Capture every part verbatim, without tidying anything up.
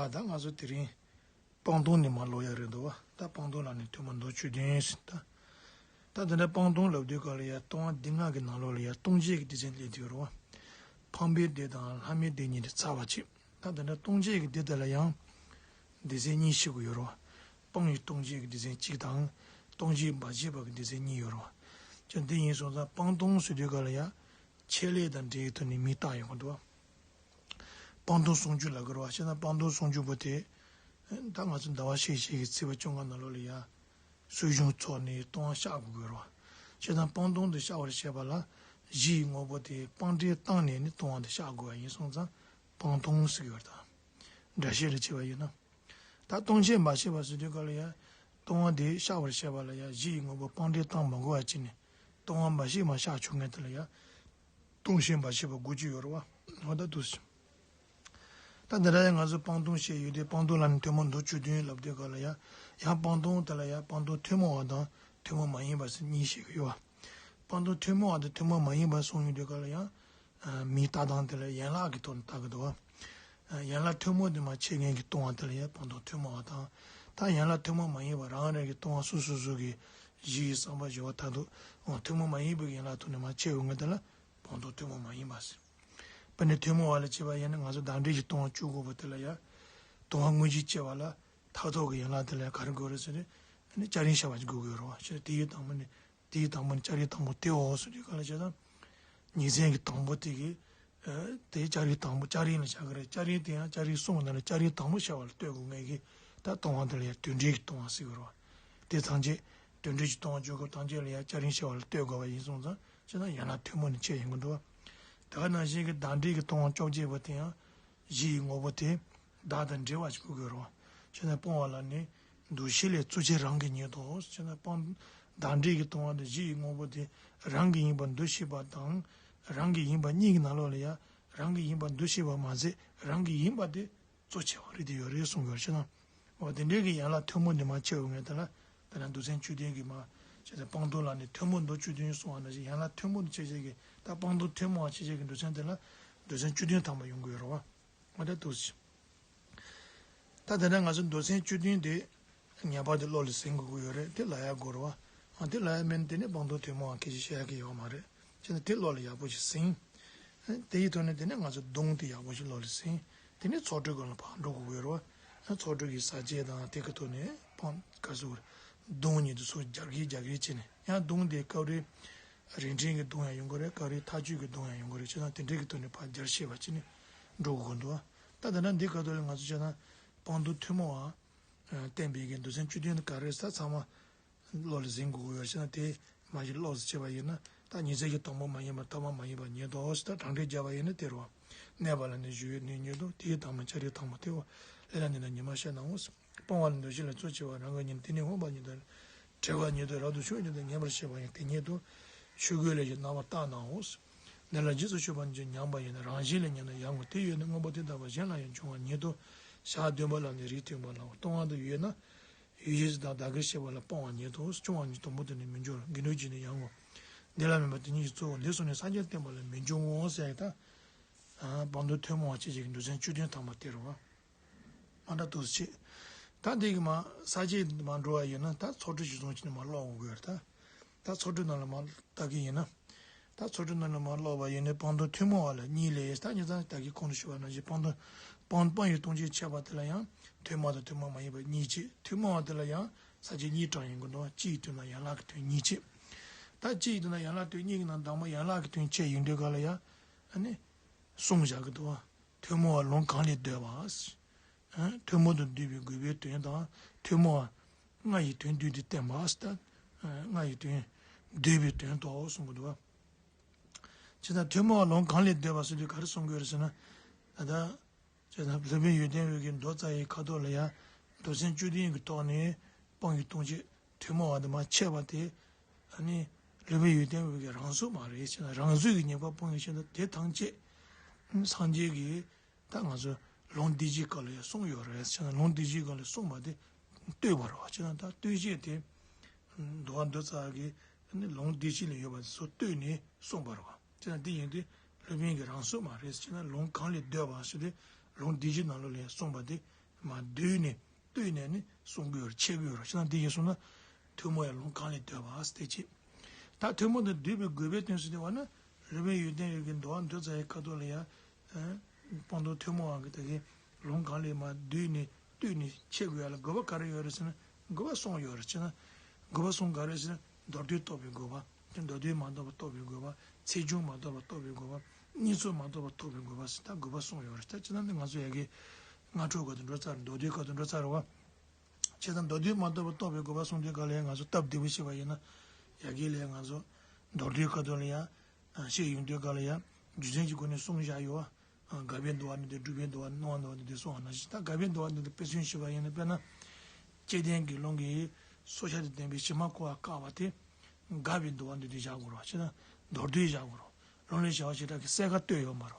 ད་ང་ཚོ་དེ་རིང་སྤང་ལྟུང་ནས་མར་ཀློག་ཡག་རེད་འདུག་བ། ད་སྤང་ལྟུང་ལ་ནི་ཐུན་མོང་མདོ་བཅུ་བདུན་ཟེར། ད་ད་དེ་འདྲ་སྤང་ལྟུང་ལབ་དུས་སྐབས་ལ་ཡ་ལྟུང་བ་སྡེ་ལྔ་གི་ནང་ལོགས་ལ་ཡ་ལྟུང་བྱེད་ཀྱི་སྡེ་ཚན་སླེབས་ཀྱི་ཡོད་རེད་བ། ཕམ་པའི་སྡེ་དང་ལྷ་མིན་སྡེ་གཉིས་ཏེ་ཚར་བ་བྱེད། ད་དེ་འདྲ་ལྟུང་བྱེད་ཀྱི་སྡེ་དེ་ལ་ཡང་སྡེ་ཚན་གཉིས་ཕྱེ་དགོས་ཡོད་རེད་བ། སྤང་བའི་ལྟུང་བྱེད་ཀྱི་སྡེ་ཚན་གཅིག་དང་། ལྟུང་བྱེད་འབའ་ཞིག་པ་གི་སྡེ་ཚན་གཉིས་ཡོད་རེད་བ། ཅི་འདི་ཡིན་སོང་ཙང་སྤང་ལྟུང་ཟེར་དུས་སྐབས་ལ་ཡ་ཆེད་ལས་དང་འབྲེལ་བའི་ཐོག་ནས་མིང་བཏགས་ཡོང་གི་འདུག་བ། སྤང་ལྟུང་སུམ་ཅུ་ལབ་ཀྱི་རེད་བ། བྱས་ན་སྤང་ལྟུང་སུམ་ཅུ་པོ་དེ། ད་ང་ཚོ་ཟླ་བ་ཤེས་བྱེད་ཀྱི་ཚེས་པ་བཅོ་ལྔ་ནང་ལོགས་ལ་ཡ། སྲོད་ཞུང་ཚོགས་ནས་ལྟུང་བ་བཤགས་དགོས་ཀྱི་རེད་བ། བྱས་ཙང་སྤང་ལྟུང་དེ་བཤགས་པར་བྱེད་པ་ལ་གཞི་ཡི་དངོས་པོ་དེ་སྤང་བྲལ་བཏང་ནས་ནི་ལྟུང་བ་དེ་བཤགས་དགོས་པ་ཡིན་སོང་ཙང་སྤང་ལྟུང་ཟེར་གྱི་ཡོད་རེད་ད། སྒྲ་བཤད་ལ་བྱས་པ་ཡིན་ན། ད་ལྟུང་བྱེད་འབའ་ཞིག་པ་ཟེར་དུས་སྐབས་ལ་ཡ། ལྟུང་བ་དེ་བཤགས་པར་བྱེད་པ་ལ་ཡ་གཞི་ཡི་དངོས་པོ་སྤང་བྲལ་བཏང་མ་དགོས་པ་བྱས་ནས་ལྟུང་བ་འབའ་ཞིག་མ་བཤགས་ཆོག་མཁན་དེ་ལ་ཡ། ལྟུང་བྱེད་འབའ་ཞིག་པ་དགུ་བཅུ་ཡོད་རེད་བ། འོ་ད་འདུག་སེ། ད་འདི་འདྲ་ཡང་ང་ཚོ་སྤང་ལྟུང་བཤད་ཡོད་དུས་སྤང་ལྟུང་ལ་ནི་ཐུན་མོང་མདོ་བཅུ་བདུན་ལབ་དུས་སྐབས་ལ་ཡ། ཡང་སྤང་ལྟུང་དེ་ལ་ཡ་སྤང་ལྟུང་ཐུན་མོང་བ་དང་ཐུན་མོང་མ་ཡིན་པ་ཟེར་གཉིས་བཤད་ཀྱི་ཡོད་བ། སྤང་ལྟུང་ཐུན་མོང་བ་དང་ཐུན་མོང་མ་ཡིན་པ་གསུངས་ཡོང་དུས་སྐབས་ལ་ཡ། མིང་བཏགས་སྟངས་དེ་ལ་ཡན་ལག་གི་ཐོག་ནས་བཏགས་ཀྱི་འདུག་བ། ཡན་ལག་ཐུན་མོང་དུ་མ་ཕྱེ་མཁན་གྱི་ལྟུང་བ་དེ་ལ་ཡ་སྤང་ལྟུང་ཐུན་མོང་བ་དང་། ད་ཡན་ལག་ཐུན་མོང་མ་ཡིན་པ་རང་རང་གི་ལྟུང་བ་སོ་སོ་སོ་གི་གཞི་ཡི་བསམ་པ་བཞི་པ་མཐར་ཐུག་འོ་ཐུན་མོང་མ་ཡིན་པའི་ཡན་ལག་ཐོག་ནས་མ་ཕྱེ་འོང་ངེས་དེ་ལ་སྤང་ལྟུང་ཐུན་མོང་མ་ཡིན་པ་ཟེར། དཔེར་ན་ཐུན་མོང་བ་ལ་བྱས་པ་ཡིན་ན་ང་ཚོ་བདག་འབྲས་ཀྱི་ལྟུང་བ་བཅུ་དགུ་པོ་དེ་ལ་ཡ། ལྟུང་བ་དངོས་གཞི་བྱས་པ་ལ་མཐར་ཐུག་གི་ཡན་ལག་དེ་ལ་ཡ་ག་རེ་དགོས་རེད་ཟེར་ན། ཨ་ནི་སྐྱ་རེངས་བཤད་པ་ཅིག་དགོས་ཀྱི་ཡོད་རེད་བ། ཞེས་དེའི་དང་པོ་ནི། དེའི་དང་པོ་ནི་སྐྱ་རེངས་དང་པོ་སྟེའོ་ཟེར་དུས་ག་ལ་བྱས་ཙང་། ཉིན་མཚན་གྱི་དང་པོ་དེ་གི། ཨ། དེ་སྐྱ་རེངས་དང་པོ་སྐྱ་རེངས་ལ་བཞག་གི་རེད། སྐྱ་རེངས་དེ་ཡང་སྐྱ་རེངས་གསུམ་ནང་ནས་སྐྱ་རེངས་དང་པོ་བྱ་བ་ལ་ལྟོས་དགོས་ངེས་ཀྱི། ད་ལྟུང་བ་དེ་ལ་ཡང་དོན་འབྲས་ཀྱི་ལྟུང་བ་ཟེར་གྱི་རེད་བ། དེ་ཐམས་ཅད་དོན་འབྲས་ཀྱི་ལྟུང་བ་བཅུ་དགུ་ཐམས་ཅད་ལ་ཡང་སྐྱ་རེངས་བྱ་བ་ལ་ལྟོས་དགོས་པ་ཡིན་སོང་ཙང་བྱས་ན་ཡན་ལག་ཐུན་མོང་ནས་ཕྱེ་ཡོང་གི་འདུག་བ། དེ་ག་ནང་བཞིན་གྱི་བདག་འབྲས་ཀྱི་ལྟུང་བ་བཅོ་བརྒྱད་པོ་དེ་ཡང་། གཞི་ཡི་དངོས་པོ་དེ་བདག་དང་འབྲེལ་བ་ཞིག་དགོས་ཀྱི་རེད་བ། བྱས་ན་སྤོང་བ་ལ་ནི་འདུ་ཤེས་ལས་གཙོ་ཆེ་རང་གི་ཉིད་དོ། བྱས་ན་སྤང་། བདག་འབྲས་ཀྱི་ལྟུང་བ་དེ་གཞི་ཡི་དངོས་པོ་དེ་རང་གི་ཡིན་པར་འདུ་ཤེས་པ་དང་རང་གི་ཡིན་པ་གཉིས་ཀྱི་ནང་ལོགས་ལ་ཡང་རང་གི་ཡིན་པར་འདུ་ཤེས་པ་མ་ཟད་རང་གི་ཡིན་པ་དེ་གཙོ་ཆེ་བ་རེད་དེ་ཡོད་རེད་གསུང་གི་ཡོད་རེད། བྱས་ན་འོ་དེ་འདྲའི་གི་ཡན་ལག་ཐུན་མོང་དུ་མ་ཕྱེ་བའི་ངེས་དེ་ལ་དེ་ལ་མདོ་ཚན་བཅུ་བདུན་གྱི་མ། བྱས་ན་སྤང་ལྟུང་ལ་ནི་ཐུན་མོང་མདོ་བཅུ་བདུན་གསུང་བ་ནང་བཞིན་ཡན་ལག་ཐུན་མོང་དུ་ཕྱེ་བྱེད་ཀྱི་ད་སྤང་ལྟུང་ཐུན་མོང་བ་ཕྱེ་བྱེད་ཀྱི་མདོ་ཚན་དེ་ལ་མདོ་ཚན་བཅུ་བདུན་ཐམ་པ་ཡོང་གི་ཡོད་རེད་བ། འོ་ད་འདུག་སེ། ད་དེ་འདྲ་ང་ཚོ་མདོ་ཚན་བཅུ་བདུན་དེ་ངེས་པར་དུ་བློ་ལ་ཟིན་དགོས་ཀྱི་ཡོད་རེད། དེ་ལབ་ཡག་དགོས་རེད་བ། ཨ་དེ་ལབ་ཡག་མིན་དེ་ནི་སྤང་ལྟུང་ཐུན་མོང་བ་སྐད་ཆ་བཤད་ཡག་གི་ཡོད་མ་རེད། བྱས་ན་དེ་བློ་ལ་ཡག་པོ་ཞིག་ཟིན། དེ་ཡི་ཐོག་ནས་དེ་ནི་ང་ཚོ་སྡོམ་དེ་ཡག་པོ་ཞིག་བློ་ལ་ཟིན། དེ་ནི་ཚོགས་གྲོལ་སྒང་ལ་ཕར་འགྲོ་དགོས་ཀྱི་ཡོད་རེད་བ། ཚོགས་གྲོལ་གྱི་ས་བཅད་དང་དེ་གི་ཐོག་ནས་སྤང་ག་ཚོད་སྡོམ་ཉིད་དུ་སོ་རྒྱག་གི་རྒྱག་གི་བྱས་ནས་ཡང་སྡོམ་དེ་སྐབས་རེ། རིམ་གྲོ་གི་སྡོམ་ཡང་ཡོང་གི་རེད། སྐབས་རེ་ཐག་གཅོད་ཀྱི་སྡོམ་ཡང་ཡོང་གི་རེད། བྱས་ན་དེ་འདྲའི་གི་ཐོག་ནས་ཕར་རྒྱ་ཆེ་བ་བྱས་ནས་འགྲོ་དགོས་འདུག་ད་ད་ལྟ་འདི་ག་ཐོག་ལ་ང་ཚོ་བྱས་ན་སྤང་ལྟུང་ཐུན་མོང་བ་བསྟན་པའི་གི་མདོ་ཚན་བཅུ་བདུན་ག་རེ་ཟེར་ཚང་མ་བློ་ལ་ཟིན་དགོས་ཀྱི་ཡོད། བྱས་ན་དེ་མ་གཞི་ཀློག་ཟེར་བྱས་པ་ཡིན་ན་ད་ཉི་ཚེ་གི་དང་པོ་མ་ཡིན་པ་ཐ་མ་མ་ཡིན་པ་ཉིད་དོ་ཟེར། ད་གྲངས་འགྲེལ་བརྒྱབ་པ་ཡིན་ན་དེ་རེད་བ། གནས་པ་ལ་ནི་བཞུགས་པའི་གནས་ཉིད་དོ། དེའི་དང་པོ་སྐྱ་རེངས་དང་པོ་སྟེའོ། ལས་ལ་ནི་ད་ཉི་མ་ཤར་ནའོ། སྤོང་བ་ལ་འདུ་ཤེས་ལ་གཙོ་ཆེ་བ་རང་གི་ཉིད་དེ་ནི་འོངས་པ་ཉིད་དོ། དྲེགས་པ་ཉིད་དོ། རབ་ཏུ་ཕྱོགས་ཉིད་དོ། ངེས་པར་ཤེས་པ་ཡང་དེ་ཉིད་དོ། ཆོས་གོས་ལས་ཀྱང་རྣམ་པར་བརྟགས་ནའོ། འདི་ལ་རྗེས་སུ་ཆུད་པ་ཉིད་ཀྱང་མྱངས་པ་ཡིན་ན། རང་བཞིན་ལས་ཉིད་ནི་ཡང་ངོ་། དེ་ཡོད་ན་དངོས་པོ་དེ་ལྟ་བུ་གཞན་ལ་ཡང་འབྱུང་བ་ཉིད་དོ། ཞག་བདུན་པ་ལ་ནི་རིགས་མཐུན་པ་ལའོ། ལྟུང་བ་དུ་ཡོད་ན་ཡུལ་ཤེས་དང་བདག་གིར་ཤེས་པ་ལ་སྤོང་བ་ཉིད་དོ། སྤྱོད་པ་ཉིད་དང་པོ་དེ་ནི་མི་འབྱུང་རུང་། དགེ་འདུན་གྱི་ནི་ཡང་ངོ་། འདི་ལ་མིན་པ་དེ་ཉིད་ཀྱི་གཙོ་བོ། འདི་གསུམ་ནི་སངས་རྒྱས་བསྟན་པ་ལ་མི་འབྱུང་ངོ་ཟེར་ཡག་ད། སྤང་ལྟུང་ཐུན་མོང་བ་ཅེས་བྱ་བའི་མདོ་ཚན་བཅུ་བདུན་ཐམ་པ་དེ་རེད་བ། མ་འདྲ་འདུག་སེ་བྱེད། ད་འདི་གི་མ་ས་བཅད་མ་འགྲོ་བ་ཡིན་ན་ད་ཚོགས་གྲོལ་གཞིར་བཟུང་བྱས་ནས་མ་ཀློག་དགོས་ཀྱི་རེད་ད། ད་ཚོགས་གྲོལ་ནང་ལ་མ་ལྟ་གི་ཡིན་ན། ད་ཚོགས་གྲོལ་ནང་ལ་མ་ཀློག་པ་ཡིན་ན་སྤང་ལྟུང་ཐུན་མོང་བ་ལ་གཉིས་ལས། ད་ཉེ་ཚང་ད་གིན་གོང་དུ་ཞུས་པ་ནང་བཞིན་སྤང་ལྟུང་སྤང་སྤང་བའི་ལྟུང་བྱེད་འཆད་པ་དེ་ལ་ཡང་ཐུན་མོང་དང་ཐུན་མོང་མ་ཡིན་པ་གཉིས་བྱེད། ཐུན་མོང་བ་དེ་ལ་ཡང་ས་བཅད་གཉིས་དྲངས་ཡོང་གི་འདུག་སྤྱིའི་དོན་དང་ཡན་ལག་གི་དོན་གཉིས་བྱེད། ད་སྤྱིའི་དོན་དང་ཡན་ལག་དོན་གཉིས་ཀྱི་ནང་དང་པོ་ཡན་ལག་གི་དོན་འཆད་ཡོང་དུས་སྐབས་ལ་ཡང་ཨ་ནི་གསུམ་བཞག་གི་འདུག་བ། ཐུན་མོང་བ་ལུང་གང་ལས་བསྡུས་པ། ཨ། ཐུན་མོང་དུ་འདུས་པའི་དགོས་པའི་དོན་དང་། ཐུན་མོང་བ་ལྔ་ཡི་དོན་བསྡུས་ཏེ་བསྟན་པ་ཟེར། ཨ། ལྔ་ཡི་དོན་བསྡུས་པའི་དོན་ཏོ་གསུང་གི་འདུག་བ། བྱས་ཙང་ཐུན་མོང་བ་ལུང་གང་ལས་བསྡུས་པ་ཟེར་དུས་ག་རེ་གསུང་གི་ཡོད་རེད་ཟེར་ན། ད་ལྟ་བྱས་ཙང་སློབ་དཔོན་ཡོན་ཏན་འོད་ཀྱིས་མདོ་རྩ་བའི་ཁ་དོག་ལ་ཡང་མདོ་ཚན་བཅུ་བདུན་གྱི་ཐོག་ནས་སྤང་བའི་ལྟུང་བྱེད་ཐུན་མོང་བ་དུ་མ་འཆད་པ་དེ། ཨ་ནི་སློབ་དཔོན་ཡོན་ཏན་འོད་ཀྱི་རང་གཟུགས་མ་རེད་ཟེར་ན། རང་གཟུགས་ཀྱི་ཉེས་པ་སྤོང་བའི་ཆེད་དུ་དེ་ཐམས་ཅད་སངས་རྒྱས་ཀྱིས་ད་ང་ཚོ་ལུང་སྡིག་བཞིའི་སྐོར་ལ་ཡང་གསུངས་ཡོད་རེད་ཟེར་ན། ལུང་སྡིག་བཞིའི་སྐོར་ལ་གསུངས་པ་དེ་བསྟོད་པ་རེད་བ། ཅེ་ན་ད་བསྟོད་བྱེད་དེ་འདུལ་བ་མདོ་རྩ་གི་ནི་ལུང་སྡིག་བཞི་ལ་ཡོད་པ་ཚོ་བསྟོད་ནས་གསུངས་པ་རེད་བ། ཅེ་ན་འདི་ཡིན་དུས་སློབ་དཔོན་གྱི་རང་གཟུགས་མ་རེད་ཟེར་ན། ལུང་གང་ལས་བསྡུས་པ་ཟེར་དུས་ལུང་སྡིག་བཞི་ནང་ལོགས་ལ་ཡང་གསུངས་པ་དེ། མ་བསྡུས་ནས་བསྡུས་ནས་ནི་གསུང་གི་ཡོད་རེད། འཆད་ཀྱི་ཡོད་རེད། བྱས་ཙང་འདི་ཡིན་སོང་ན་ཐུན་མོང་བའི་ལུང་གང་ལས་བསྡུས་པ་ཟེར་དེ་བྱས། ད་ཐུན་མོང་དུ་བསྡུས་པའི་དགོས་པའི་དོན་ཟེར་དེ་བ་ན་སློབ་དཔོན་ཡོན་ཏན་འོད་ཀྱིས་མདོ་བ་མདོ་རྩ་ཡི་ཁ་ཐོག་ལ་ཡ། སྤངས་རྟོགས་ཐུན་མོང་བ་གི་ད་གི་ལུང་གང་ལས་མ་བསྡུས་ནས་བསྡུས་ནས་འཆད་དགོས་ཡ་ལ་དགོས་པ་ག་རེ་ཡོད་རེད་ཟེར་ན། དགོས་པ་གསུམ་ཡོད་རེད། བྱས་ན་དགོས་པ་གསུམ་ག་རེ་ཟེར་ན། མདོར་བསྡུས་རྟོགས་པའི་དགོས་པ། མདོར་བསྡུས་མ་རྟོགས་པ་རྟོགས་པའི་དགོས་པ། ཚིག་བྱུང་མ་རྟོགས་པ་རྟོགས་པའི་དགོས་པ། གཉིས་ཚོགས་མ་རྟོགས་པ་རྟོགས་པའི་དགོས་པ་ཟེར། ད་དགོས་པ་གསུམ་ཡོད་རེད། ད་བྱས་ན་འདི་ང་ཚོ་ཡ་གི་སྔ་དྲོ་ག་དུས་འགྲོ་ཚར། མདོར་བསྡུས་ག་དུས་འགྲོ་ཚར་བ། བྱས་ཙང་མདོར་བསྡུས་མ་རྟོགས་པ་རྟོགས་པའི་དགོས་པ་གསུངས་དུས་ག་ལ་ཡང་ང་ཚོ་སྟབས་བདེ་པོ་ཤེས་པ་ཡིན་ན། ཡ་གི་ལས་ང་ཚོ་མདོར་བསྡུས་ཁ་ཐོག་ལ་ཡང་བཤད་ཡོང་དུས་ག་ལ་ཡང་རྒྱུ་མཚན་གྱི་སྒོ་ནས་གསུངས་བཞག་ཡོད་བ། འགག་པའི་འདུ་བ་འདི་དང་སྒྲུབ་པའི་འདུ་བ་སྣང་བ་འདུ་བ་འདི་དེ་གསུངས་པ་ནང་བཞིན། ད་འགག་པའི་འདུ་བ་འདི་དེ་དཔེ་མཚོན་བྱས་པ་ཡིན་ན། དཔེར་ན། བཅོམ་ལྡན་གྱི་ལུང་གིས་སྲོག་ཆགས་དང་ལྡན་པའི་བྱེ་མ་བཀོལ་བ་བཀག་པ་དེ། འགག་པའི་འདུ་བ་འདི་དེ་བཞག་དགོས་རེད་བ། བྱས་ན་མདོར་བསྡུས་བཞག་དགོས་རེད། ལུང་ལས་བྱ་བ་བྱེ་བྲག་གི་གསལ་ཁ་བཏོད་ཡོད་མ་རེད།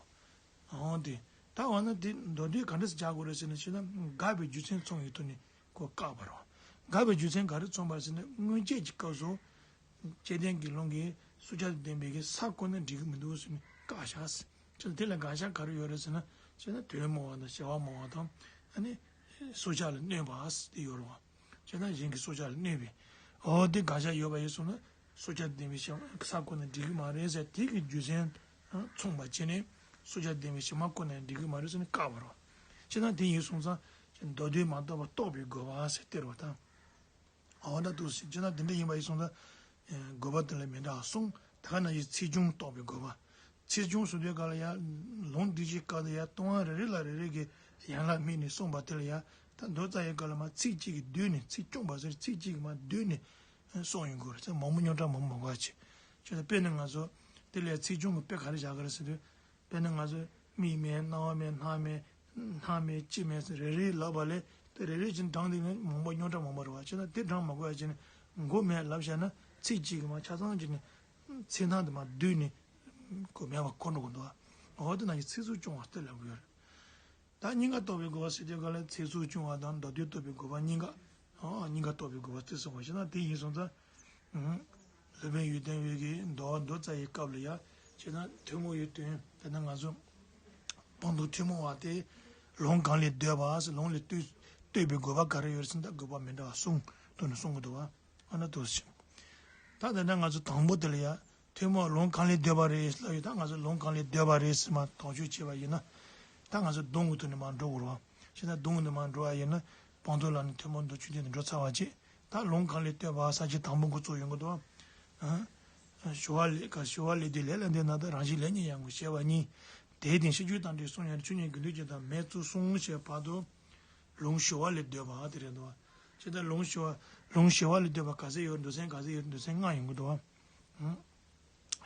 འོང་དེ། ད་འོ་ན་དེ་མདོར་བསྡུས་ག་འདྲ་སེ་བྱ་དགོས་རེད་ཟེར་ན། བྱས་ན་འགག་པའི་རྒྱུ་མཚན་མཚུངས་ཡོད་དུས་ནི་ཁོ་བཀག་པ་རེད། འགག་པའི་རྒྱུ་མཚན་ག་རེ་མཚུངས་པ་རེད་ཟེར་ན། སྔོན་ཆད་ཀྱི་སྐབས་སུ་བཅོམ་ལྡན་གྱི་ལུང་གིས་སྲོག་ཆགས་དང་ལྡན་པའི་གི་ས་བཀོལ་ན་འགྲིག་གི་མི་འདུག་ཟེར་ནས་བཀག་བཞག་ཟེར། བྱས་ན་དེ་ལ་དགག་བཞག་ག་རེ་ཡོད་རེད་ཟེར་ན། བྱས་ན་དོན་སྨྲ་བ་དང་བྱ་བ་སྨྲ་བ་དང་། ཨ་ནི་སྲོག་ཆགས་ལ་གནོད་པ་ཟེར་དེ་ཡོད་རེད་བ། བྱས་ན་གཞན་གྱི་སྲོག་ཆགས་ལ་གནོད་པའི། འོ་དེ་དགག་བཞག་ཡོད་པ་ཡིན་སོང་ན། སྲོག་ཆགས་ལྡན་པའི་བྱ་ས་བཀོལ་ན་འགྲིག་གི་མ་རེད་ཟེར། དེ་གི་རྒྱུ་མཚན་མཚུངས་པ་བྱས་ནས། སྲོག་ཆགས་ལྡན་པའི་བྱེ་མ་བཀོལ་ན་འགྲིག་གི་མ་རེད་ཟེར་ནས་བཀག་པ་རེད། བྱས་ན་དེ་ཡིན་སོང་ཙང་། མདོར་བསྡུས་མ་རྟོགས་པ་རྟོགས་པའི་དགོས་པ་ཟེར་དེ་རེད་བ་ད། འོ་ད་འདུག་སེ། བྱས་ན་དེ་འདྲ་ཡིན་པ་ཡིན་སོང་ཙང་། དགོས་པ་དེ་ལ་མི་འདྲ་བ་གསུམ། དེ་ག་ནང་བཞིན་ཚིག་བྱུང་རྟོགས་པའི་དགོས་པ། ཚིག་བྱུང་ཟེར་དུས་ག་ལ་ཡ། ལུང་འདི་ཞིག་སྐབས་དེ་ཡ་ལྟུང་བ་རེ་རེ་ལ་རེ་རེ་གི་ཡན་ལག་དམིགས་ནས་གསུངས་པ་དེ་ལ་ཡ། ད་མདོ་རྩ་ཡི་སྐབས་ལ་མ་ཚིག་གཅིག་གིས་བསྡུས་ནས། ཚིག་བྱུང་བ་ཟེར་ཚིག་གཅིག་གིས་མ་བསྡུས་ནས་གསུངས་ཡོང་གི་རེད། ཚིག་མང་པོ་རྙོག་དྲ་མང་པོ་མང་པོ་ཅིག་བྱས་ཏེ། དཔེར་ན་ང་ཚོ་དེ་ལ་ཚིག་བྱུང་གི་དཔེ་ག་རེ་བཞག་གི་རེད་ཟེར་དུས། དཔེར་ན་ང་ཚོས་མིག་མེད། རྣ་བ་མེད། སྣ་མེད། སྣ་མེད། ལྕེ་མེད་ཟེར་རེ་རེ་ལབ་པ་ལས། དེ་རེ་རེ་བཞིན་བགྲངས་དེ་ནི་མང་པོ་རྙོག་དྲ་མང་པོ་རེད་བ། བྱས་ན་དེ་བགྲངས་མ་དགོས་ཡ་བྱས་ནས་མགོ་མེད་ལབ་བཞག་ན། ཚིག་གཅིག་གིས་མ་ཆ་ཚང་བྱས་ནས་ཚིག་ཐང་དེ་མ་བསྡུས་ནས་ཁོ་མེད་པ་འཁོར་འགྲོ་གི་འདུག་བ། འོ་དེ་ནང་བཞིན་ཚིག་ཟུར་བྱུང་བ་དེ་ལབ་དགོས་རེད། ད་གཉིས་ཀ་རྟོགས་པའི་དགོས་པ་ཟེར་དུས་ག་ལ། ཚིག་ཟུར་བྱུང་བ་དང་མདོར་བསྡུས་རྟོགས་པའི་དགོས་པ་གཉིས་ཀ། ཨ། གཉིས་ཀ་རྟོགས་པའི་དགོས་པ་དེ་གསུངས་པ་བྱས་ན། དེ་ཡིན་སོང་ཙང་། ཨུམ། སློབ་དཔོན་ཡོན་ཏན་འོད་ཀྱིས་མདོ་བ་མདོ་རྩ་ཡི་སྐབས་ལ་ཡ། བྱས་ན་ཐུན་མོང་བའི་དོན། དེ་ནི་ང་ཚོ་སྤངས་རྟོགས་ཐུན་མོང་བ་དེ་ལུང་གང་ལས་བསྡུས་པ་ཟེར། ལུང་ལས་བསྡུས་བསྡུས་པའི་དགོས་པ་ག་རེ་ཡོད་ཟེར་ན། ད་དགོས་པ་མི་འདྲ་བ་གསུམ་དུ་ནི་གསུང་གི་འདུག་བ། ཨ་ན་དུ་ཞིག་ད་དེ་འདྲ་ང་ཚོ་དང་པོ་དེ་ལ་ཡ། ཐུན་མོང་ལུང་གང་ལས་བསྡུས་པ་རེད་ལབ་ཡོད། ད་ང་ཚོ་ལུང་གང་ལས་བསྡུས་པ་རེད་ཟེར་མ་དོགས་གཅོད་བྱས་པ་ཡིན་ན། ད་ང་ཚོ་སྡོམ་གྱི་ཐོག་ནས་མར་འགྲོ་དགོས་རེད་བ། བྱས་ན་སྡོམ་གྱི་ཐོག་ནས་མར་འགྲོ་བ་ཡིན་ན། སྤངས་རྟོགས་ལ་ནི་ཐུན་མོང་མདོ་ཆོས་བསྟན་དེ་འགྲོ་ཚར་བ་བྱས། ད་ལུང་གང་ལས་བསྡུས་པ་ས་བཅད་དང་པོ་འགོ་བཙུགས་ཡོང་གི་འདུག་བ། ཨ། ཞི་བ་ལྷས། ཞི་བ་ལྷས་བསྡུས་ལས་ལ་འདས་ན་དང་། རང་བཞིན་ལས་ཉིད་ཡང་ངོ་ཞེས་པ་གཉིས། དེའི་སྟེང་ཤེས་རྒྱུད་དང་འབྲེལ་གསུངས་ཡང་། ཆོས་ཉིད་དགེ་འདུན་གྱི་དང་མེད་ཚུལ་གསུངས་ཞེས་བར་དུ་ལུང་ཞི་བ་ལྷས་བསྡུས་པ་དེ་རེད་འདུག་བ། ཅི་ལྟར་ལུང་ཞི་བ། ལུང་ཞི་བ་ལྷས་བསྡུས་པ་ག་ཚད་ཡོད། མདོ་ཚན་ག་ཚད་ཡོད། མདོ་ཚན་ལྔ་ཡོང་གི་འདུག་བ། ཨང་།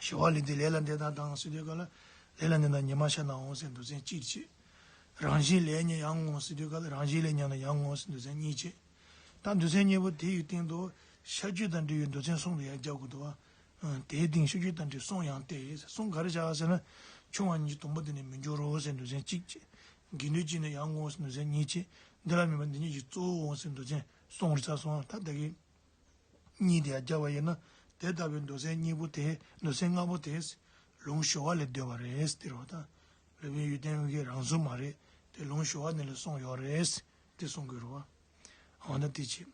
ཞི་བ་ལྷས་བསྡུས་ལས་ལ་འདས་ན་དང་ཟེར་དུས་ག་ལ། ལས་ལ་འདས་ན་ཉི་མ་ཤར་ནའང་ཟེར་མདོ་ཚན་གཅིག་བྱས། རང་བཞིན་ལས་ཉིད་ཡང་ངོ་ཟེར་དུས་ག་ལ། རང་བཞིན་ལས་ཉིད་ཡང་ངོ་ཟེར་མདོ་ཚན་གཉིས་བྱས། ད་མདོ་ཚན་གཉིས་པོ་དེ་ཡི་སྟེང་དུ་ཤེས་རྒྱུད་དང་འབྲེལ་བའི་མདོ་ཚན་གསུམ་དུ་ཡང་རྒྱབ་དགོས་འདུག་བ། ཨང་། དེའི་སྟེང་ཤེས་རྒྱུད་དང་འབྲེལ་གསུངས་ཡང་སྟེ། གསུངས་ག་རེ་བྱ་ཟེར་ན། ཆུང་བ་ཉིད་ཀྱི་དང་པོ་དེ་ནི་མི་འགྱུར་རོ་ཟེར་མདོ་ཚན་གཅིག་བྱས། དགེ་འདུན་གྱི་ནི་ཡང་ངོ་ཟེར་མདོ་ཚན་གཉིས་བྱས། འདི་ལ་དམིགས་པ་འདི་ཉིད་ཀྱི་གཙོ་བོའོ་ཟེར་མདོ་ཚན་གསུམ་རེ་ཚར་སོང་། ད་ད་གིན་གཉིས་དེ་ཡང་རྒྱབ་པ་ཡིན་ན། དེ་ལྟ་བུའི་མདོ་ཚན་གཉིས་པོ་དེ། མདོ་ཚན་ལྔ་པོ་དེ་ལུང་ཞི་བ་ལྷས་བསྡུས་པ་རེད་ཟེར་དེ་རེད་བ། ད་སློབ་དཔོན་ཡོན་ཏན་འོད་ཀྱིས་རང་གཟུགས་མ་རེད། དེ་ལུང་ཞི་བ་ལྷས་གསུངས་ཡོད་རེད་ཟེར་དེ་གསུང་དགོས་རེད་བ། འོ་ན་དེ་བྱས།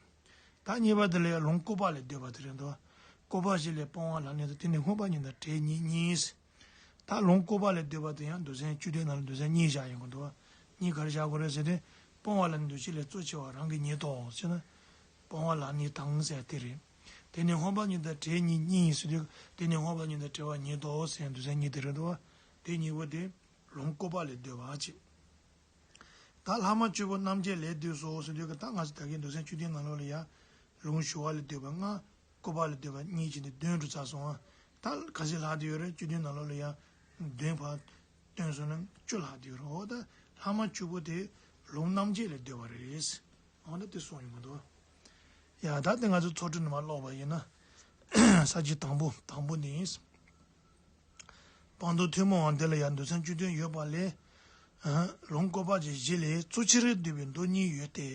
ད་གཉིས་པ་དེ་ལ་ཡང་ལུང་བཀོད་པ་ལས་བསྡུས་པ་དེ་རེད་འདུག་བ། བཀོད་པ་བཞི་ལས་སྤོང་བ་ལ་ནི་དང་། དེ་ནི་སྔོན་པ་ཉིད་དང་བྲལ་གཉིས་གཉིས། ད་ལུང་བཀོད་པ་ལས་བསྡུས་པ་དེ་ཡང་མདོ་ཚན་བཅུ་བདུན་ནང་ལ་མདོ་ཚན་གཉིས་བཞག་ཡོང་གི་འདུག་བ། གཉིས་ག་རེ་བཞག་དགོས་རེད་ཟེར་དུས། སྤོང་བ་ལ་ནི་འདུ་བྱེད་ལས་གཙོ་ཆེ་བ་རང་གི་ཉིད་དོ་ཟེར་ན། སྤོང་བ་ལ་ནི་དང་ཟེར་དེ་རེད། དེ་ནི་སྔོན་པ་ཉིད་དང་བྲལ་གཉིས་གཉིས་ཟེར་དུས། དེ་ནི་སྔོན་པ་ཉིད་དང་བྲལ་བ་ཉིད་དོ་ཟེར་མདོ་ཚན་གཉིས་དེ་རེད་འདུག་བ། དེ་གཉིས་པོ་དེ་ལུང་བཀོད་པ་ལས་བསྡུས་པ་བྱས། ད་ལྷག་མ་བཅུ་པོ་རྣམ་འབྱེད་ལས་བསྡུས་སོ་ཟེར་དུས་ཀྱི། ད་ང་ཚོ་ད་གིན་མདོ་ཚན་བཅུ་བདུན་ནང་ལོགས་ལ་ཡང་ལུང་ཞི་བ་ལྷས་བསྡུས་པ་ལྔ། བཀོད་པ་ལས་བསྡུས་པ་གཉིས་བྱས་ནས་བདུན་འགྲོ་ཚར་སོང་ང་། ད་ག་ཚོད་ལྷག་བསྡད་ཡོད་རེད། བཅུ་བདུན་ནང་ལོགས་ལ་ཡང་བདུན་ཕར་བཏོན་སོང་ན་བཅུ་ལྷག་བསྡད་ཡོད་རེད། འོ་ད་ལྷག་མ་བཅུ་པོ་དེ་ལུང་རྣམ་འབྱེད་ལས་བསྡུས་པ་རེད། འོ་ན་དེ་གསུངས་ཡོང་གི་འདུག་བ། ཡ། ད་དེ་ང་ཚོ་ཚོགས་དྲུག་ནས་མར་ཀློག་པ་ཡིན་ན། ས་བཅད་དང་པོ། དང་པོ་ནི། སྤངས་རྟོགས་ཐུན་མོང་བ་འདི་ལ་ཡང་མདོ་ཚན་བཅུ་བདུན་ཡོད་པ་ལས། ཨ། ལུང་བཀོད་པ་ཀྱི་གཞི་ལས་གཙོ་ཆེར་བསྡུས་པའི་མདོ་གཉིས་ཡོད་དེ།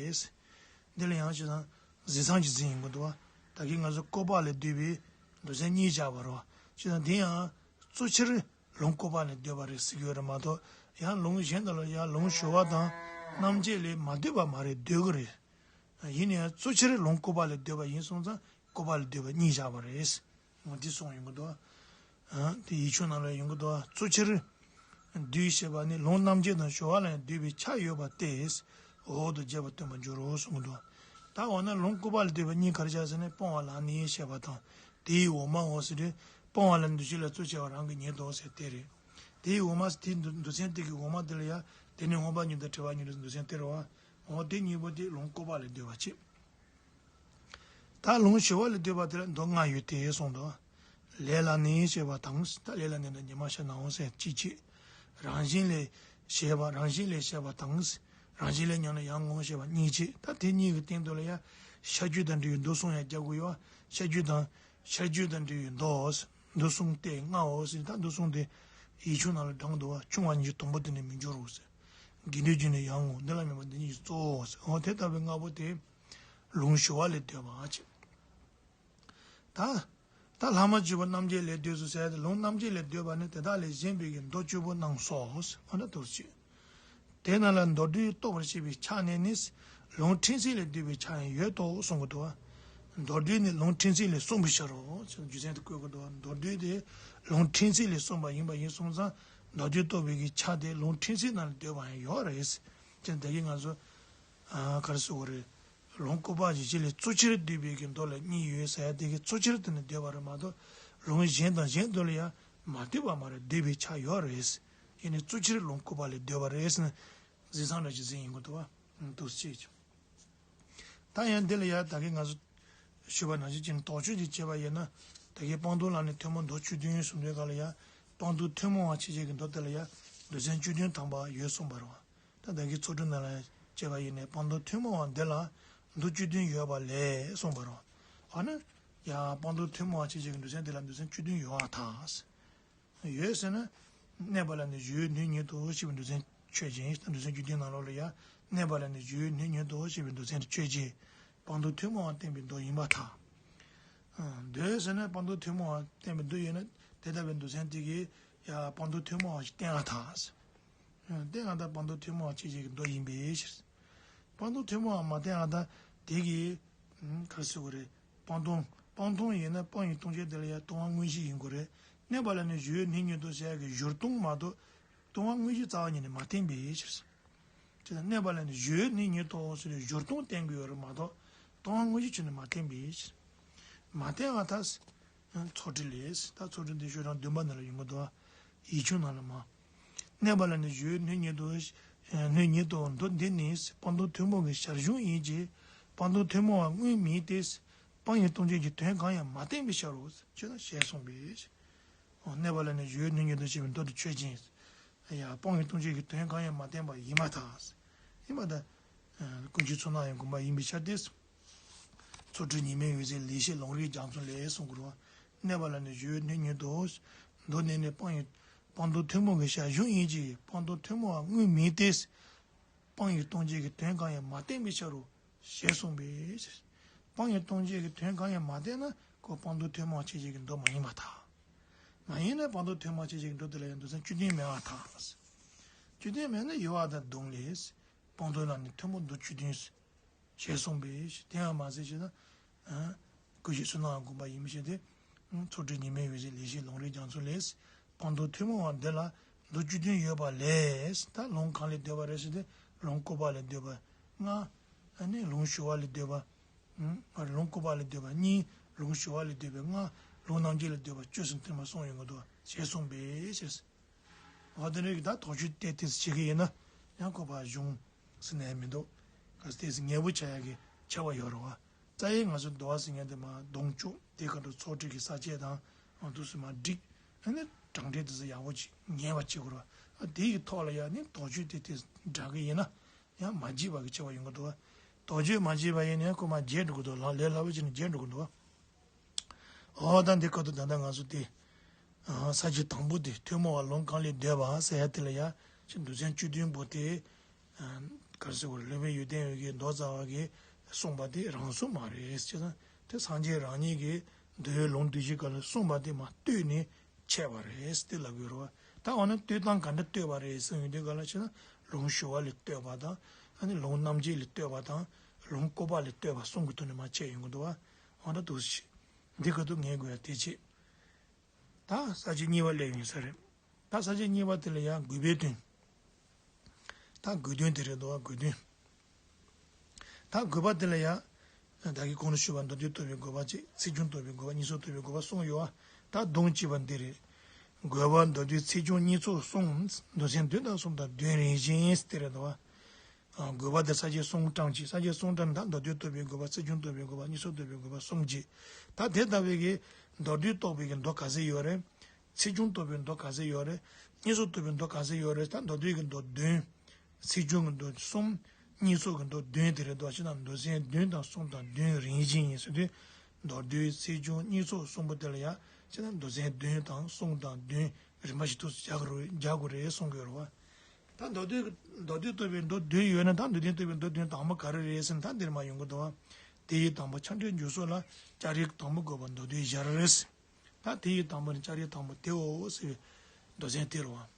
འདི་ལ་ཡང་ཅི་དང་གཟིགས་མཚམས་ཀྱི་གཟིགས་ཡིན་དགོས་འདུག་བ། ད་གིན་ང་ཚོ་བཀོད་པ་ལས་བསྡུས་པའི་མདོ་ཚན་གཉིས་བཞག་པ་རེད་བ། ཅི་དང་དེ་ཡང་གཙོ་ཆེར་ལུང་བཀོད་པ་ལས་བསྡུས་པ་རེད་ཟེར་གྱི་ཡོད་རེད་མ་གཏོགས། ཡང་ལུང་གཞན་དག་ལ་ཡང་ལུང་ཞི་བ་དང་། རྣམ་འབྱེད་ལས་མ་འདོད་པ་མ་རེད། འདོད་ཀྱི་རེད། ཡིན་ནའི་གཙོ་ཆེར་ལུང་སྐུར་པ་ལས་འདོད་པ་ཡིན་སོང་ཙང་སྐུར་པ་ལས་འདོད་པ་གཉིས་བཞག་པ་རེད། འོ་འདི་གསུངས་ཡོང་གི་འདུག་ཨ། དེ་ཡིག་ཆུང་ནང་ལ་ཡོང་གི་འདུག་གཙོ་ཆེར་འདོད་ཞེས་པ་ནི་ལུང་རྣམ་འབྱེད་དང་ཞུ་བ་ལ་ཡང་འདོད་པའི་ཆ་ཡོད་པ་སྟེ། འོག་ཏུ་རྒྱས་པར་སྟོན་པར་འགྱུར་རོ་གསུངས་གི་འདུག་ད་འོ་ན་ལུང་སྐུར་པ་ལས་འདོད་པ་གཉིས་ག་རེ་བྱ་ཟེར་ན་སྤོང་བ་ལ་ནི་ཞེས་པ་དང་དེའི་འོག་མའོ་ཟེར་དུས་སྤོང་བ་ལ་འདུ་བྱེད་ལ་གཙོ་ཆེ་བ་རང་གི་ཉིད་དོ་ཟེར་དེ་རེད། དེའི་འོག་མ་དེའི་མདོ་མཚན་དེ་གི་འོག་མ་དེ་ལ་ཡང་དེ་ནི་མངོན་པ་ཉིད་དང་བྲལ་བ་ཉིད་དུ་མདོ་མཚན་དེ་རེད་བ། འོ་དེ་གཉིས་པོ་དེ་ལུང་སྐུར་པ་ལས་འདོད་པ་བྱེད། ད་ལུང་ཞུ་བ་ལས་འདོད་པ་དེ་ལ་མདོ་ལྔ་ཡོད་དེ་གསུངས་འདུག་ལས་ལ་ནི་ཞེས་པ་དང་། ད་ལས་ལ་ནི་ད་ཉི་མ་ཤར་ནའང་ཟེར་གཅིག་བྱེད། རང་བཞིན་ལས་ཞེས་པ་རང་བཞིན་ལས་ཞེས་པ་དང་། རང་བཞིན་ལས་ཉམས་ལ་ཡང་ངོ་ཞེས་པ་གཉིས་བྱེད། ད་དེ་གཉིས་ཀྱི་སྟེང་དུ་ལ་ཡང་ཤར་རྒྱུད་དང་འབྲེལ་བའི་མདོ་གསུམ་ཡང་རྒྱག་དགོས་ཡོད། ཤར་རྒྱུད་དང་ཤར་རྒྱུད་དང་འབྲེལ་བའི་མདོ། མདོ་གསུམ་སྟེ་ལྔའོ་ཟེར། ད་མདོ་གསུམ་དེ་ཡིག་ཆུང་ནང་ལ་དྲངས་འདུག་བ། ཆུང་བ་ཉིད་ཀྱི་དང་པོ་དེ་ནི་མི་འགྱུར་རོ་ཟེར། དགེ་འདུན་གྱི་ནི་ཡང་ངོ་། འདི་ལ་སྨོན་པ་འདི་ཉིད་ཀྱི་གཙོ་བོའོ་ཟེར། འོ་དེ་ལྟ་བུའི་ལྔ་པོ་དེ་ལུང་ཞུ་བ་ལས་འདོད་པ་ཅེས། ད་ད་ལྷག་མ་བཅུ་པོ་རྣམ་འབྱེད་ལས་འདོད་སོ་ཟེར་ཏེ། ལུང་རྣམ་འབྱེད་ལས་འདོད་པ་ནི་དེ་དག་ལས་གཞན་པའི་གི་མདོ་བཅུ་པོ་རྣམས་སོ། འོ་ན་དུ་ཅེས། དེ་རྣམས་ལ་མདོར་བསྡུས་རྟོགས་པར་བྱེད་པའི་ཆ་ནས་ནི་ལུང་ཕྲན་ཚེགས་ལས་བསྡུས་པའི་ཆ་ཡང་ཡོད་དོ་གསུང་གི་འདུག་བ། མདོར་བསྡུས་ནི་ལུང་ཕྲན་ཚེགས་ལས་གསུངས་པའི་ཕྱིར་རོ། རྒྱུ་མཚན་དུ་བཀོད་ཀྱི་འདུག་བ། མདོར་བསྡུས་དེ་ལུང་ཕྲན་ཚེགས་ལས་གསུངས་པ་ཡིན་པ་ཡིན་སོང་ཙང་མདོར་བསྡུས་རྟོགས་པའི་གི་ཆ་དེ་ལུང་ཕྲན་ཚེགས་ནང་ལ་འདོད་པ་ཡང་ཡོད་རེད། ཅེས་ད་གིན་ང་ཚོ་ག་རེ་ཟེར་དགོས་རེད། ལུང་སྐུར་པ་ཡི་ཆེད་ལས་གཙོ་ཆེར་འདོད་པའི་གི་མདོ་ལ་གཉིས་ཡོད་ཟེར་ཡ་དེ་གི་གཙོ་ཆེར་དེ་ནི་འདོད་པ་རེད་མ་གཏོགས་ལུང་གཞན་དང་གཞན་དུ་ལ་ཡང་མ་འདོད་པ་མ་རེད། འདོད་པའི་ཆ་ཡོད་རེད། ཡིན་ནའི་གཙོ་ཆེར་ལུང་སྐུར་པ་ལས་འདོད་པ་རེད་ཟེར་ན་གཟིགས་མཚམས་འདྲ་ཅིག་ཟིན་ཡིན་དགོས་འདུག་བ། འདུག་སེ་བྱས། ད་ཡང་འདི་ལ་ཡང་ད་གིན་ང་ཚོ་ཞུས་པ་ནང་བཞིན་བྱས་ནས་དོགས་གཅོད་ཅིག་བྱས་པ་ཡིན་ན། ད་གིན་སྤངས་རྟོགས་ལ་ནི་ཐུན་མོང་མདོ་བཅུ་བདུན་གསུངས་དུས་སྒང་ལ་ཡང་སྤངས་རྟོགས་ཐུན་མོང་བ་ཕྱི་བྱས་ཀྱི་མདོ་དེ་ལ་ཡང་མདོ་ཚན་བཅུ་བདུན་ཐམ་པ་ཡོད་གསུངས་པ་རེད་བ། ད་ད་གིན་ཚོགས་དྲུག་ནང་ལ་ཡང་བྱས་པ་ཡིན་ནའི་སྤངས་རྟོགས་ཐུན་མོང་བ་འདི་ལ་མདོ་བཅུ་བདུན་ཡོད་པ་ལས་གསུངས་པ་རེད་བ། འོ་ན་ཡང་སྤངས་རྟོགས་ཐུན་མོང་བ་ཕྱི་བྱས་ཀྱི་མདོ་ཚན་འདི་ལ་མདོ་ཚན་བཅུ་བདུན་ཡོད་པར་ཐལ། ཡོད་ཟེར་ན། གནས་པ་ལ་ནི་གཞོལ་བའི་སྣོད་ཉིད་དོ་ཞེས་པའི་མདོ་མཚན་ཆོས་ཅན། མདོ་ཚན་བཅུ་བདུན་ནང་ལོགས་ལ་ཡང་གནས་པ་ལ་ནི་གཞོལ་བའི་སྣོད་ཉིད་དོ་ཞེས་པའི་མདོ་མཚན་དེ་ཆོས་ཅན། སྤངས་རྟོགས་ཐུན་མོང་བ་བསྟན་པའི་མདོ་ཡིན་པར་ཐལ། འདོད་ཟེར་ན་སྤངས་རྟོགས་ཐུན་མོང་བ་བསྟན་པའི་མདོ་ཡོད་ན་དེ་ལྟ་བུའི་མདོ་མཚན་དེ་གིས་ཡང་སྤངས་རྟོགས་ཐུན་མོང་བ་ཞིག་བསྟན་པར་ཐལ། བསྟན་པར་ཐལ། སྤངས་རྟོགས་ཐུན་མོང་བ་ཕྱི་བྱས་ཀྱི་མདོ་ཡིན་པའི་ཕྱིར། སྤངས་རྟོགས་ཐུན་མོང་བ་མ་བསྟན་པར་ཐལ། དེ་གིས། ག་རེ་ཟེར་དགོས་རེད། སྤངས་རྟོགས། སྤངས་རྟོགས་ཡིན་ན་སྤངས་ཡི་སྟོང་ཆ་དེ་ལ་ཡང་སྟོང་པ་དངོས་གཞི་ཡིན་དགོས་རེད། གནས་པ་ལ་ནི་གཞོལ་བའི་སྣོད་ཉིད་དོ་ཟེར་ཡག་གི་སྦྱོར་སྟོང་མ་གཏོགས་སྟོང་པ་དངོས་གཞི་རྩ་བ་ཉིད་ནས་མ་བསྟན་པའི་ཕྱིར། དེ་ལ་གནས་པ་ལ་ནི་གཞོལ་བའི་སྣོད་ཉིད་དོ་ཟེར་ནས་སྦྱོར་སྟོང་བསྟན་དགོས་ཡོད་རེད་མ་གཏོགས་སྟོང་པ་དངོས་གཞི་ཆོས་ནི་མ་བསྟན་པའི་ཕྱིར། མ་བསྟན་པར་ཐལ། ཚོགས་དྲུག་ལས། ད་ཚོགས་དྲུག་འདི་ཤོག་གྲངས་བདུན་པ་ནང་ལ་ཡོང་གི་འདུག་བ། ཡིག་ཆུང་ནང་ལ་མ། གནས་པ་ལ་ནི་གཞོལ་བའི་སྣོད་ཉིད་དོ། སྣོད་ཉིད་དོ་མདོ་འདི་ནི་སྤངས་རྟོགས་ཐུན་མོང་གི་ཞར་བྱུང་ཡིན་གྱི། སྤངས་རྟོགས་ཐུན་མོང་བ་དངོས་མིན་ཏེ། སྤངས་ཡི་སྟོང་ཆ་གི་དོན་གང་ཡང་མ་བསྟན་པའི་ཕྱིར་རོ། ཅེས་ན་ཞེས་གསུངས་པས། འོ་གནས་པ་ལ་ནི་གཞོལ་བའི་སྣོད་ཉིད་དོ་ཞེས་པའི་མདོ་དེ་ཆོས་ཅན། ཡང་སྤངས་ཡི་སྟོང་ཆ་གི་དོན་གང་ཡང་མ་བསྟན་པ་ཡིན་པར་ཐལ། ཡིན་པར་ཐལ། ཀུན་མཁྱེན་མཚོ་སྣ་ཡང་དགོངས་པ་ཡིན་པའི་ཕྱིར་ཏེ། ཚོགས་དྲུག་ཉི་མའི་འོད་ཟེར་ལེགས་བཤད་ལུང་རིགས་རྒྱ་མཚོ་ལས་གསུངས་དགོས་རེད་བ། གནས་པ་ལ་ནི་གཞོལ་བའི་སྣོད་ཉིད་དོ། མདོ་འདི་ནི་སྤངས་ཡི། སྤངས་རྟོགས་ཐུན་མོང་གི་ཞར་བྱུང་ཡིན་གྱི་སྤངས་རྟོགས་ཐུན་མོང་བ་དངོས་མིན་ཏེ། སྤངས་ཡི་སྟོང་ཆ་གི་དོན་གང་ཡང་མ་བསྟན་པའི་ཕྱིར་རོ། ཞེས་གསུངས་པས། སྤངས་ཡི་སྟོང་ཆ་གི་དོན་གང་ཡང་མ་བསྟན་ན་ཁོ་སྤངས་རྟོགས་ཐུན་མོང་ཕྱི་བྱས་ཀྱི་མདོ་མ་ཡིན་པར་ཐལ། མ་ཡིན་ན་སྤངས་རྟོགས་ཐུན་མོང་ཕྱི་བྱས་ཀྱི་མདོ་དེ་ལ་ཡང་མདོ་ཚན་བཅུ་བདུན་མེད་པར་ཐལ། བཅུ་བདུན་མེད་ན་ཡོད་པ་དང་བསྡོམས་ལས། སྤངས་རྟོགས་ལ་ནི་ཐུན་མོང་མདོ་བཅུ་བདུན། ཞེས་གསུངས་པས། དེ་ཡང་མ་ཟད་ཅེ་ན། ཀུན་མཁྱེན་བསོད་ནམས་དགོངས་པ་ཡིན་པའི་ཕྱིར་ཏེ། ཚོགས་དྲུག་ཉི་མའི་འོད་ཟེར་ལེགས་བཤད་ལུང་རིགས་རྒྱ་མཚོ་ལས། སྤངས་རྟོགས་ཐུན་མོང་བ་འདི་ལ་མདོ་བཅུ་བདུན་ཡོད་པ་ལས། ད་ལུང་གང་ལས་འདོད་པ་རེད་ཟེར་ཏེ་ལུང་སྐུར་པ་ལས་འདོད་པ་ལྔ། ཨ་ནི་ལུང་ཞུ་བ་ལས་འདོད་པ། ལུང་སྐུར་པ་ལས་འདོད་པ་གཉིས། ལུང་ཞུ་བ་ལས་འདོད་པ་ལྔ། ལུང་རྣམ་འབྱེད་ལས་འདོད་པ་བཅུ་ཟེར་དེ་མ་གསུངས་ཡོང་གི་འདུག་ཞེས་གསུངས་པས་ཞེས། འོ་དེ་འདྲའི་གི་ད་དོགས་གཅོད་ཏོག་ཙམ་བྱེད་ཀྱི་ཡིན་ན་ཡང་ཁོ་པ་གཞུང་ཟེར་ནས་མི་འདུག་གལ་སྲིད་ངེས་པོ་བྱ་ཡག་གི་ཆེ་བ་ཡོད་རེད་བ། རྩ་ཡི་ང་ཚོ་འདུལ་བ་ཟེར་མཁན་དེ་མ་གདོང་བཅུག་དེ་ཁ་དུ་ཚོགས་སྒྲིག་གི་ས་བཅད་དང་ཨ་འདུག་སེ་མ་བསྒྲིགས། ཨ་ནི་གྲངས་འདྲེན་དེ་ཚོ་ཡག་པོ་ཅིག་ཉན་པ་བྱེད་དགོས་རེད་བ། ཨ་དེ་ཡི་ཐོག་ལ་ཡང་ནི་དོགས་གཅོད་ཏོག་ཙམ་འདྲ་གི་ཡིན་ན་ཡང་མ་བརྗེད་པ་གི་ཆེ་བ་ཡོང་གི་འདུག་བ། དོགས་གཅོད་མ་བརྗེད་པ་ཡིན་ན་ཡང་ཁོ་མ་བརྗེད་འགྲོ་གི་འདུག་ལ་ལས་སླ་པོ་བྱས་ནས་བརྗེད་འགྲོ་གི་འདུག་བ། འོ་ད་འདི་སྐབས་དུ་ད་ལྟ་ང་ཚོ་དེ། ས་བཅད་དང་པོ་དེ་ཐུན་མོང་བ་ལུང་གང་ལས་འདོད་པ་ཟེར་ཡ་དེ་ལ་ཡ། ཅི་མདོ་ཚན་བཅུ་བདུན་པོ་དེ། ག་རེ་ཟེར་དགོས་རེད། སློབ་དཔོན་ཡོན་ཏན་འོད་ཀྱིས་མདོ་རྩ་བ་གིས་གསུངས་པ་དེ་རང་གཟུགས་མ་རེད་ཅེས་དང་དེ་སངས་རྒྱས་རང་ཉིད་ཀྱིས་མདོའི་ལུང་བསྡུས་གཞི་སྐབས་ལ་གསུངས་པ་དེ་མ་བསྟོད་ནས་འཆད་པ་རེད་དེ་ལབ་དགོས་རེད་བ། ད་འོ་ན་བསྟོད་སྟངས་ག་འདྲ་བསྟོད་པ་རེད་ཟེར་ཡོང་དུས་ག་ལ་ཕྱིན་ན་ལུང་ཞུ་བ་ལས་བསྟོད་པ་དང་ ཨ་ནི་ལུང་རྣམ་འབྱེད་ལས་བསྟོད་པ་དང་ལུང་བཀོད་པ་ལས་བསྟོད་པ་གསུམ་གྱི་ཐོག་ནས་མར་ཕྱེ་ཡོང་གི་འདུག་བ། འོ་ན་འདུག་སེ་འདི་ག་དུས་ངེས་དགོས་ཡ་དེ་བྱེད། ད་ས་བཅད་གཉིས་པ་སླེབས་ཡོང་ས་རེད། ད་ས་བཅད་གཉིས་པ་དེ་ལ་ཡང་དགོས་པའི་དོན། ད་དགོས་དོན་དེ་རེད་འདུག་བ། དགོས་དོན། ད་དགོས་པ་དེ་ལ་ཡང་། ད་གིན་གོང་དུ་ཞུས་པ་མདོར་བསྡུས་རྟོགས་པའི་དགོས་པ་གཅིག་ཚིག་བྱུང་རྟོགས་པའི་དགོས་པ་གཉིས་ཚོགས་རྟོགས་པའི་དགོས་པ་གསུམ་ཡོད་བ། ད་སྡོམ་གཅིག་པ་འདི་རེད། དགོས་པ་མདོར་བསྡུས་ཚིག་བྱུང་གཉིས་ཚོགས་གསུམ། མདོ་ཚན་བདུན་དང་གསུམ་དང་བདུན་རིམ་བཞིན་དེ་རེད་འདུག་བ། དགོས་པ་དེ་ས་བཅད་གསུམ་གྲངས་གཅིག་ས་བཅད་གསུམ་གྲངས་ནི་ད་མདོར་བསྡུས་རྟོགས་པའི་དགོས་པ་ཚིག་བྱུང་རྟོགས་པའི་དགོས་པ་གཉིས་ཚོགས་རྟོགས་པའི་དགོས་པ་གསུམ་གཅིག་ད་དེ་ལྟ་བུའི་གི་མདོར་བསྡུས་རྟོགས་པའི་གི་མདོ་ག་ཚད་ཡོད་རེད། ཚིག་བྱུང་རྟོགས་པའི་མདོ་ག་ཚད་ཡོད་རེད། གཉིས་ཚོགས་རྟོགས་པའི་མདོ་ག་ཚད་ཡོད་རེད། ད་མདོར་བསྡུས་ཀྱི་མདོ་བདུན། ཚིག་བྱུང་གི་མདོ་གསུམ། གཉིས་ཚོགས་ཀྱི་མདོ་བདུན་དེ་རེད་འདུག་བ། བྱས་ན་མདོ་ཚན་བདུན་དང་གསུམ་དང་བདུན་རིམ་བཞིན་ཡིན་ཟེར་དུས། མདོར་བསྡུས་ཚིག་བྱུང་གཉིས་ཚོགས་གསུམ་པོ་དེ་ལ་ཡང་བྱས་ན་མདོ་ཚན་བདུན་དང་གསུམ་དང་བདུན་རིམ་པ་བཞིན་དུ་སྦྱར་དགོས་རེད་སྦྱར་དགོས་རེད་གསུང་གི་ཡོད་རེད་བ། ད་མདོར་བསྡུས་མདོར་བསྡུས་རྟོགས་པའི་མདོ་བདུན་ཡོད་ན་ད་མདོར་བསྡུས་རྟོགས་པའི་མདོ་བདུན་དང་པོ་ག་རེ་རེད་ཟེར་ན་ད་འདིར་མར་ཡོང་གི་འདུག་བ། དེ་ཡི་དང་པོ་ཆ་འགྲོས་འཇུག་སོགས་ལ་ལྕགས་རིགས་དང་པོ་དགོས་པ་མདོར་བསྡུས་སྦྱར། ད་དེ་ཡི་དང་པོ་ནི་ལྕགས་རིགས་དང་པོ་དེའོ་ཟེར་བའི་མདོ་ཚན་དེ་རེད་བ།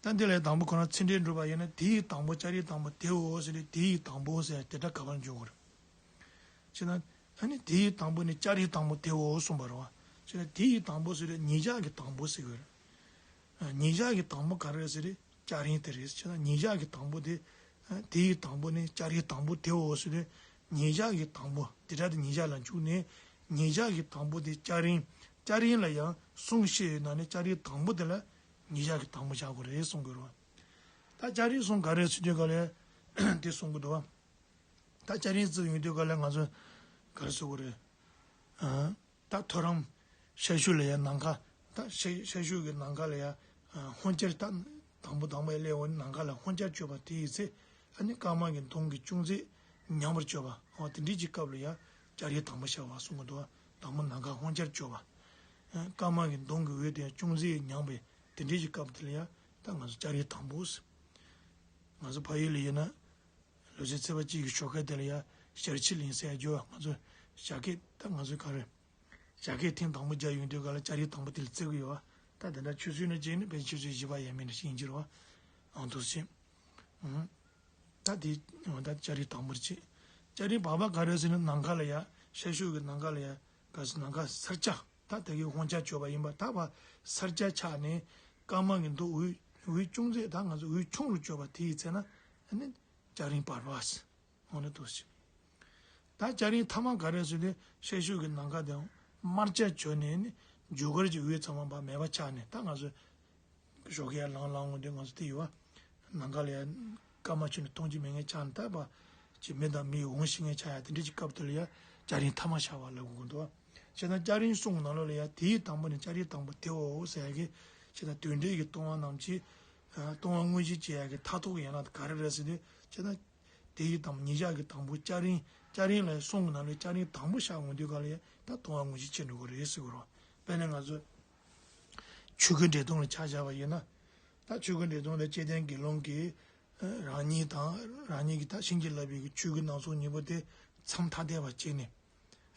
ད་འདི་ལ་དང་པོ་ཁོ་ན་ཚིག་འགྲེལ་འགྲུབ་པ་ཡིན་ན་དེ་ཡི་དང་པོ་ལྕགས་རིགས་དང་པོ་དེའོ་ཟེར་ཏེ་དེ་ཡི་དང་པོ་ཟེར་དེ་སྒྲ་ག་པར་འཇུག་དགོས་རེད། ཅེ་ན། ཨ་ནི་དེ་ཡི་དང་པོ་ནི་ལྕགས་རིགས་དང་པོ་དེའོ་གསུངས་པ་རེད་བ། ཅེ་ན་དེ་ཡི་དང་པོ་ཟེར་ཏེ་ཉིད་བཞག་གི་དང་པོ་ཟེར་དགོས་རེད། ཉིད་བཞག་གི་དང་པོ་ག་རེ་ཟེར་ཏེ་ལྕགས་རིགས་དེ་རེད། ཅེ་ན་ཉིད་བཞག་གི་དང་པོ་དེ། དེ་ཡི་དང་པོ་ནི་ལྕགས་རིགས་དང་པོ་དེའོ་ཟེར་ཏེ། ཉིད་བཞག་གི་དང་པོ་དེ་སྒྲ་དེ་ཉིད་བཞག་ལ་འཇུག་ནས། ཉིད་བཞག་གི་དང་པོ་དེ་ལྕགས་རིགས། ལྕགས་རིགས་ལ་ཡང་གསུམ་བཤད་ཡོད་ན་ནི་ལྕགས་རིགས་དང་པོ་དེ་ལ་ཉིད་བཞག་གི་དང་པོ་བཞག་དགོས་རེད་གསུང་དགོས་རེད་བ། ད་ལྕགས་རིགས་གསུམ་ག་རེ་ཟེར་དུས་ག་ལ་དེ་གསུང་གི་འདུག་བ། ད་ལྕགས་རིགས་ཟེར་ཡོང་དུས་ག་ལ་ང་ཚོ་ག་རེ་ཟེར་དགོས་རེད། ཨ། ད་ཐོ་རངས་ཤ་ཤུ་ལ་ཡ་ནམ་མཁའ། ད་ཤ་ཤ་ཤུ་གི་ནམ་མཁའ་ལ་ཡ་ཧོན་སྐྱར། ད་དང་པོ་དང་པོ་ཡ་སླེབས་འོང་ནམ་མཁའ་ལ་ཧོན་སྐྱར་བརྗོད་པ་དེ་ཡི་ཚེ། ཨ་ནི་སྐར་མ་གི་མདུང་གི་ཅུང་ཟད་ཉམས་པར་བརྗོད་པ། འོ་དེ་འདྲའི་ཅིག་སྐབས་ལ་ཡ་ལྕགས་རིགས་དང་པོ་ཤར་བ་གསུང་གི་འདུག་དང་པོ་ནམ་མཁའ་ཧོན་སྐྱར་བརྗོད་པ། སྐར་མ་གི་མདུང་གི་འོད་དེ་ཅུང་ཟད་ཉམས་པའི་དེ་འདྲའི་ཅིག་སྐབས་དེ་ལ་ཡ་ད་ང་ཚོ་ལྕགས་རིགས་དང་པོ་ཟེར། ང་ཚོ་ཕ་ཡུལ་ལ་ཡིན་ན། ལོ་ཚོད་ཚེས་པ་གཅིག་གི་ཞོགས་ཀས་དེ་ལ་ཡ་ཞལ་ཕྱེ་ལེན་ཟེར་རྒྱུ་བ། ང་ཚོ་ཞག་སྐད་ད་ང་ཚོ་ག་རེ། ཞག་སྐད་ཐེངས་དང་པོ་རྒྱག་ཡོང་དུས་ག་ལ་ལྕགས་རིགས་དང་པོ་དེ་ལ་བརྩི་གི་ཡོད་བ། ད་དེ་འདྲ་ཆུ་ཚོད་ནང་བྱས་ནས་དཔེ་ཆུ་ཚོད་བཞི་པ་ཡས་མས་ནས་ཤིང་འགྱུར་བ། ཨང་དུ་ཕྱིན། ཨང་། ད་དེ་ད་ལྕགས་རིགས་དང་པོར་བྱེད། ལྕགས་རིགས་བར་པ་ག་རེ་ཟེར་ན་ནམ་མཁའ་ལ་ཡ་ཤར་ཕྱོགས་ཀྱི་ནམ་མཁའ་ལ་ཡ་ག་ཟེར་ནམ་མཁའ་སར་ཆགས་ད་དེ་གའི་ཧོན་སྐྱར་བརྗོད་པ་ཡིན་པ་ད་བ་སར་སྐྱར་ཆགས་ནས་སྐར་མ་གི་མདོ་འོད་འོད་ཅུང་ཟད་ད་ང་ཚོ་འོད་ཆུང་རུ་བརྗོད་པ་དེ་ཡི་ཚེ་ན་ཨ་ནི། ལྕགས་རིགས་བར་པ་ཟེར། འོ་ན་འདུག་སེ། ད་ལྕགས་རིགས་ཐ་མ་ག་རེ་ཟེར་དུས་ཤར་ཕྱོགས་ཀྱི་ནམ་མཁའ་དེའང་དམར་སྐྱར་བྱོན་ནས་ནི་རྒྱུ་སྐར་གྱི་འོད་ཚང་མ་བ་མེད་པ་ཆགས་ནས་ད་ང་ཚོ་ཞོགས་ཀས་ལངས་ལངས་འོང་དུས་ང་ཚོ་དེ་ཡོད་བ། ནམ་མཁའ་ལ་ཡང་སྐར་མ་ཁྱོན་ནས་མཐོང་རྒྱུ་མེད་མཁན་ཆགས་ནས་ད་བ། ཅིག་མི་དང་མིའི་འོང་ཤེས་མཁན་ཆགས་ཡ་དེ་འདྲ་ཅིག་སྐབས་དེ་ལ་ཡ་ལྕགས་རིགས་ཐ་མ་ཤར་བ་ལབ་དགོས་ཀྱི་འདུག་བ། བྱས་ན་ལྕགས་རིགས་གསུམ་ནང་ལོགས་ལ་ཡ་དེའི་དང་པོ་ནི་ལྕགས་རིགས་དང་པོ་དེའོ་ཟེར་ཡ་གི། བྱས་ན་དོན་འགྲེལ་གྱི་ལྟུང་བ་རྣམས་ཀྱིས། ལྟུང་བ་དངོས་གཞི་བྱེད་ཡ་གི་མཐར་ཐུག་གི་ཡན་ལག་དེ་ག་རེ་རེད་ཟེར་དུས་བྱས་ན། དེ་ཡི་དང་པོ་ཉིད་བཞག་གི་དང་པོ་ལྕགས་རིགས། ལྕགས་རིགས་ལ་གསུམ་གྱི་ནང་ལས་ལྕགས་རིགས་དང་པོ་ཤར་འོང་དུས་ག་ལ་ཡ་ད་ལྟུང་བ་དངོས་གཞི་བྱེད་འགྲོ་གི་རེད་ཟེར་གི་རེད། དཔེར་ན་ང་ཚོ་ཆོས་ཀྱི་འགྲེལ་སྟོན་ལ་ཆ་བཞག་པ་ཡིན་ན། ད་ཆོས་ཀྱི་འགྲེལ་སྟོན་ལ་བཅོམ་ལྡན་དགེ་སློང་གིས་རང་ཉིད་དང་རང་ཉིད་ཀྱི་ད་བྱིན་གྱིས་བརླབས་པའི་ཆོས་ཀྱི་སྣང་ཚུལ་གཉིས་པོ་དེ་མཚམས་ཐ་དད་པ་བྱས་ནས།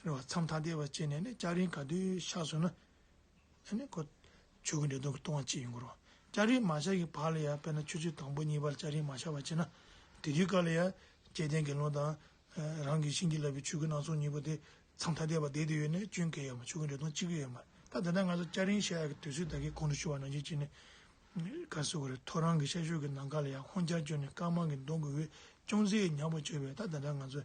རེད་བ། མཚམས་ཐ་དད་པ་བྱས་ནས་ནི་ལྕགས་རིགས་ག་དུས་ཤར་སོང་ན། ཨ་ནི་ཁོ་ཆོས་ཀྱི་འགྲེལ་སྟོན་གྱི་ལྟུང་བ་གཅིག་ཡོང་གི་རེད། ལྕགས་རིགས་མ་ཤར་གྱི་བར་ལ་ཡ་དཔེར་ན་ཆུ་ཚོད་དང་པོ་གཉིས་པར་ལྕགས་རིགས་མ་ཤར་བ་བྱས་ན། དེ་དུས་སྐབས་ལ་ཡ་བཅོམ་ལྡན་དགེ་སློང་དང་། རང་གི་བྱིན་གྱིས་བརླབས་པའི་ཆོས་ཀྱི་སྣང་ཚུལ་གཉིས་པོ་དེ་མཚམས་ཐ་དད་པ་བསྡད་དུ་ཡོད་ནས་སྐྱོན་གང་ཡང་མ། ཆོས་ཀྱི་འགྲེལ་སྟོན་གཅིག་ཀྱང་ཡོད་མ་རེད། ད་ད་ལྟ་ང་ཚོ་ལྕགས་རིགས་ཤར་ཡག་གི་དུས་ཚོད་ད་གིན་གོང་དུ་ཞུ་བ་ནང་བཞིན་བྱས་ནས། ག་རེ་ཟེར་དགོས་རེད། ཐོ་རངས་ཀྱི་ཤར་ཕྱོགས་ཀྱི་ནམ་མཁའ་ལ་ཡ་ཧོན་སྐྱར་བྱོན་ནས་སྐར་མ་གི་མདུང་གི་འོད་ཅུང་ཟད་ཉམས་པ་བྱས་པས་ད་ད་ལྟ་ང་ཚོ།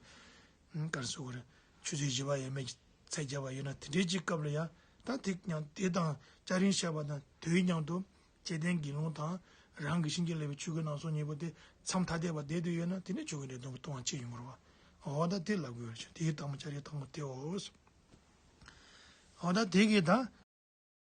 ག་རེ་ཟེར་དགོས་རེད། ཆུ་ཚོད་བཞི་པ་ཡས་མས་ཀྱི་ཚད་བརྒྱབ་པ་ཡིན་ན་དེ་འདྲའི་ཅིག་སྐབས་ལ་ཡང་ད་དེ་མཉམ་དེ་དང་ལྕགས་རིགས་ཤར་བ་དང་དུས་མཉམ་དུ་བཅོམ་ལྡན་དགེ་སློང་དང་རང་གི་བྱིན་གྱིས་བརླབས་པའི་ཆོས་ཀྱི་སྣང་ཚུལ་གཉིས་པོ་དེ་མཚམས་ཐ་དད་པ་བསྡད་དུ་ཡོད་ན་དེ་ནི་ཆོས་ཀྱི་འགྲེལ་སྟོན་གྱི་ལྟུང་བ་གཅིག་ཡོང་གི་རེད་བ། འོ་ད་དེ་ལབ་དགོས་རེད། དེའི་དང་པོ་ལྕགས་རིགས་དང་པོ་དེའོ། འོ་ད་དེ་གི་ད་